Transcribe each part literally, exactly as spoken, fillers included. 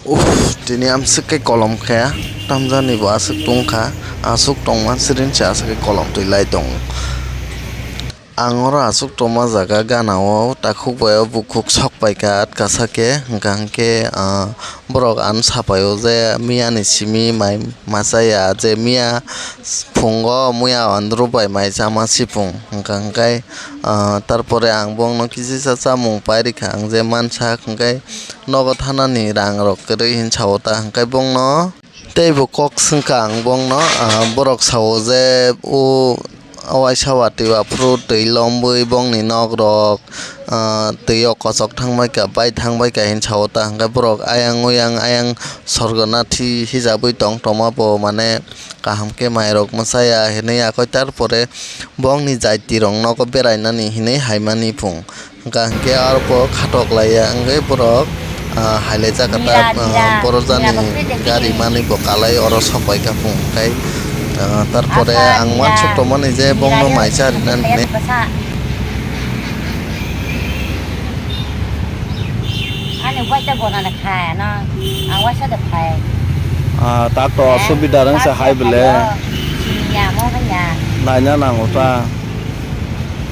Uff, tini amswk khe kolom khe, tamjani bo aswk tongkha, aswk tongma siring se aswk khe kolom twi lai tongo. Ang oro aswk tongma jaga gana o takhuk bai o bukhuk sok paikha atkasa khe, hwnkha hwnkhe, ah, borok ano sapai o je miya ni simi mai masa ya je miya phungo muya andru bai mai chama sipung, hwnkha hwnkhe, ah, tarpore ang bongno kisisa chamung pai rikha, ang je mansa hwnkhe nogo thanani rang rok kwrwi hinwi sao ta hwnkhe bongno. Tei bo kok swngkha ang bongno, ah, borok sao je o waisa watwi aphuru twi lombwi bongni nok rok, ah, twi o kochok thangbai kha, bai thangbai kha hinwi sao ta hwnkhe borok ayang oyang ayang sorgo nathi hijabwi tong tongma bo mane kaham khe mai rok mwsaya hinwi yakoi tarpore bongni jaiti rok nogo berainani hinwi haimani phung. Hwnkha hwnkhe aro bo khatok laiya wngwi borok, ah, hailaijak kha ta, ah, borok jani gari manwi bo kalai oro sok pai kha phung khe, ah, tarpore ang uansuk tongmani je bongno maisa rinani hinwi. Ani waisa gona na kha no, ang waisa de phai. Ah, tak to osubida rang sa hai bele. Ya mo ya. Naina nango ta.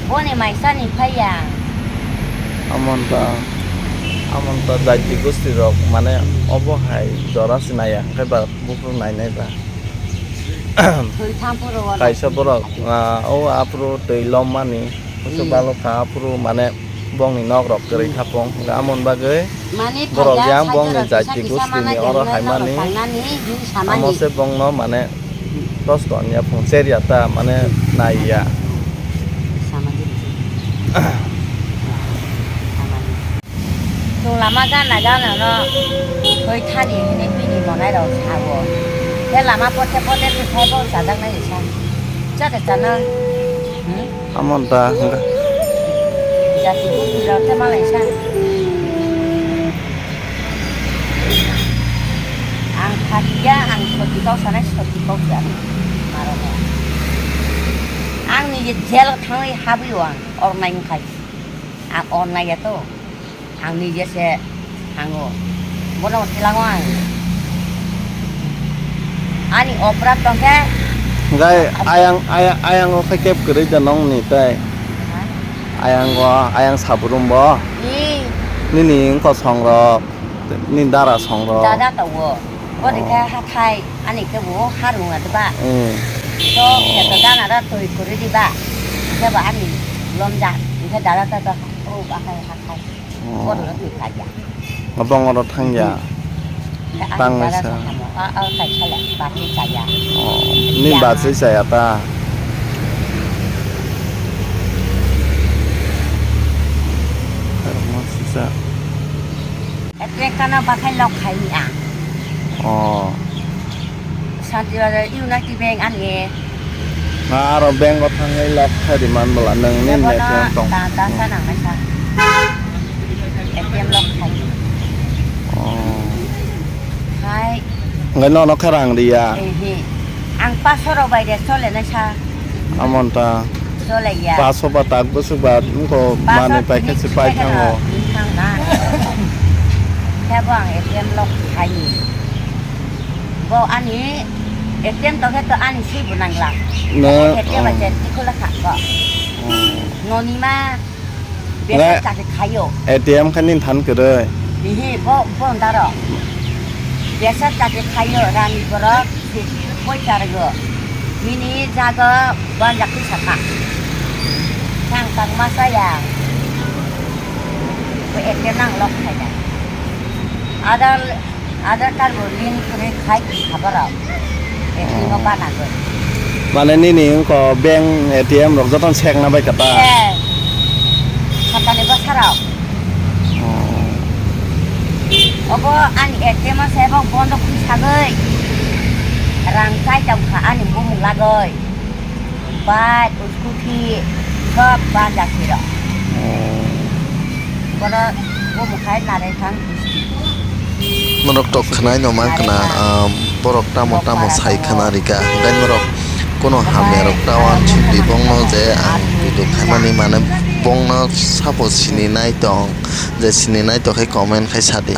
Boni maisani phaiya. Amon ta, amon ta jaiti gosti rok, mane, obo hai jora sinaya, hwnkhe ba buphuru nainai ba. Thwi thampuro wala. Kaisa borok, ah, o aphuru twi lommani, usu balokha aphuru, mane, bongni nok rok kwrwi thapung, hwnkhe amon bagwi. Borok yang bongni jaiti gustini oro haimani, amo se bongno mane tosto wngya phung cherya ta mane naiya. Chwng lama gana gana no thoi thani hwnwi bini monai rok sago. Tei lama pote pote thai bo chajaknai sa. Chade chana. Hmm? Amon ta hwnkha. Jati bukti rok khe malai sa. Ang phakiya, ang soti kok sanai, soti kok ya. Marono. Ang nije jel thangwi habwi o ang, ornai wngkhai. Ang ornai ya to. Ang nije se thango. Bono tilango ang. Ani oprat tongkhe. Hwnkhe ayang, ayang, ayang o khe kep kwrwi da nongni tei. Ha? Ayang o, ayang saburum bo. Ee. Nini wngkha songrok, nini dara songrok. Dada tongo. Boni khe hathai, ani khe bo harung adba. Hmm. To khe to dana da twi kwrwi diba. Khe bo ani lomjak. Khe dada ta to o ba hai hathai. Oh. Boro no twi kaiya. Abang oro thangya. Tang waisa. A, a, kaisa le, bati chaya. Oh, ni bati chaya ta. Sisa. Ekre kana bakhai lok khai ni ang. Oh. Santi Bazar Unity Bank ani. Na aro bank o thangwi lok khai di man bwla nwng ni net tong. Ta, ta sa nang nai sa. A T M lok khai. Oh. Khai. Ngai nono khe rang riya. Ehe. Ang paso rok bai de chole nai sa. Amon ta. Chole ya. Paso ba tak bwswk ba wngkho manwi pai khe se pai thango. Thang na. Khe bo ang A T M lok khai ni. Bo ani A T M tokhe to ani swi bo nangla. Na, A T M oh. Bai je tikhola kha ko. Oh. Noni ma besa chakri khayo. A T M khe nini than kwrwi. Hihi bo, bo ndaro. Besa chakri khayo rani borok si koi chargo. Nini jaga banjak kisa kha. Sang tang masa ya. Ko A T M nang lok khaida. Ada Aadhaar card bo link kwrwi khai kha borok. A T M o banagwi. Mane nini wngkho bank A T M rok jotono sekna bai kha ta? Eh. Sakani bwsarok. Oh. Obo ani A T M o se bo bondo khwi sagwi. Rang chai tong kha ani bumung lagwi. Bike, scooty, sob banja siro. Oh. Bono bumung khai narai thang. Norok tok khwnai no mang khna, ah, borok tamo tamo sai khna rika. Hwnkhe norok kono hamya rok ta uansuk di bongno je ang video khaimani mane bongno sapo sini nai tong, je sini nai tong khe comment khai sadi.